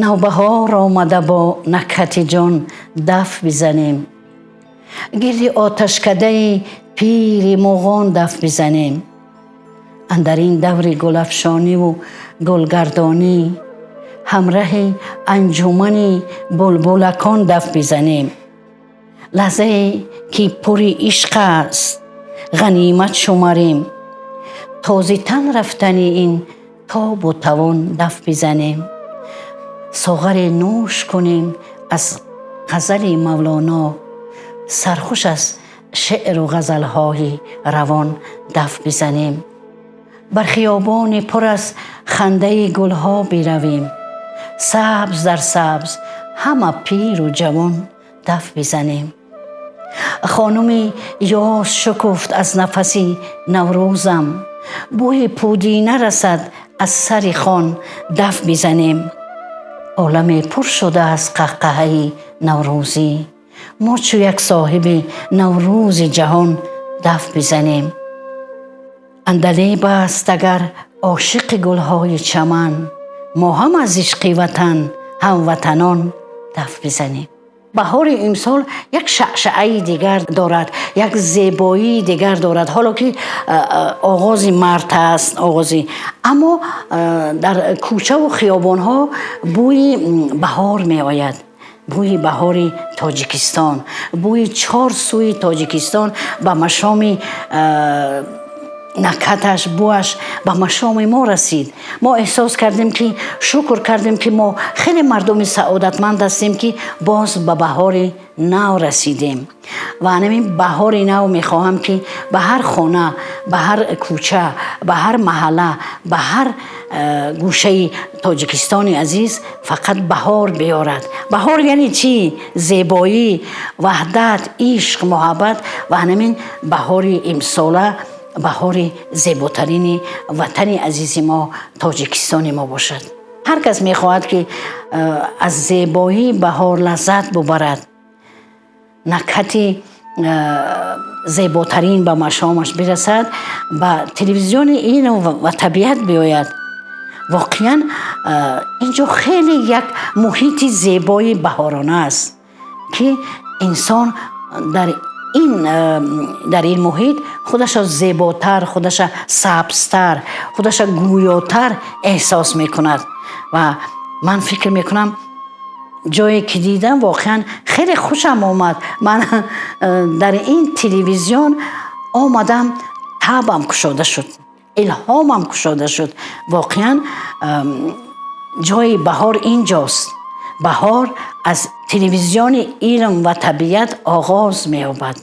Навбаҳор омада, бо накҳати ҷон даф бизанем. Гирди оташкадаи пири муғон даф бизанем. Андар ин даври гулафшониву гулгардонӣ ҳамраҳи анҷумани булбулакон даф бизанем. Лаҳзае ки пури ишқ аст, ғанимат шумарем. Тозитан рафтани ин тобу тавон даф бизанем. Соғаре нӯш кунем аз ғазали Мавлоно, сархуш аз шеъру ғазалҳои равон даф бизанем. Бар хиёбоне пур аз хандаи гулҳо биравем. Сабз дар сабз ҳама пиру ҷавон даф бизанем. Хонуми ёс шукуфт аз нафаси Наврӯзам. Бӯи пудина расад аз сари хон даф бизанем. Оламе пур шуда аз қаҳқаҳаи наврӯзӣ. Мо чу як соҳиби Наврӯзи ҷаҳон даф бизанем. Андалеб аст агар ошиқи гулҳои чаман, мо ҳам аз ишқи ватан, ҳамватанон даф бизанем. Баҳори имсол як шаъшаъаи дигар дорад, як зебоии дигар дорад. Ҳоло ки оғози март аст, оғози, аммо дар кӯчаву хиёбонҳо бӯи баҳор меояд, бӯи баҳори Тоҷикистон, бӯи чор сӯи Тоҷикистон ба машоми накҳаташ, бӯаш ба машоми мо расид. Мо эҳсос кардем, ки шукр кардем, ки мо хеле мардуми саодатманд ҳастем, ки боз ба баҳори нав расидем. Ва ҳамин баҳори нав мехоҳам, ки ба ҳар хона, ба ҳар кӯча, ба ҳар маҳалла, ба ҳар гӯшаи Тоҷикистони азиз фақат баҳор биёрад. Баҳор яъне чӣ? Зебоӣ, ваҳдат, ишқ, муҳаббат. Ва ҳамин баҳори имсола баҳори зеботарини ватани азизи мо, Тоҷикистони мо бошад. Ҳар кас мехоҳад, ки аз зебоии баҳор лаззат бубарад, накҳати зеботарин ба машомаш бирасад, ба телевизиони илм ва табиат биёяд. Воқеан, инҷо хеле як муҳити зебои баҳорона аст, ки инсон дар ин муҳит худаша зеботар, худаша сабзтар, худаша гӯётар эҳсос мекунад. Ва ман фикр мекунам, ҷое ки дидам, воқеан хеле хушам омад. Ман дар ин телевизион омадам, табам кушода шуд, илҳомам кушода шуд. Воқеан, ҷои баҳор инҷост. Баҳор аз телевизиони илм ва табиат оғоз меёбад.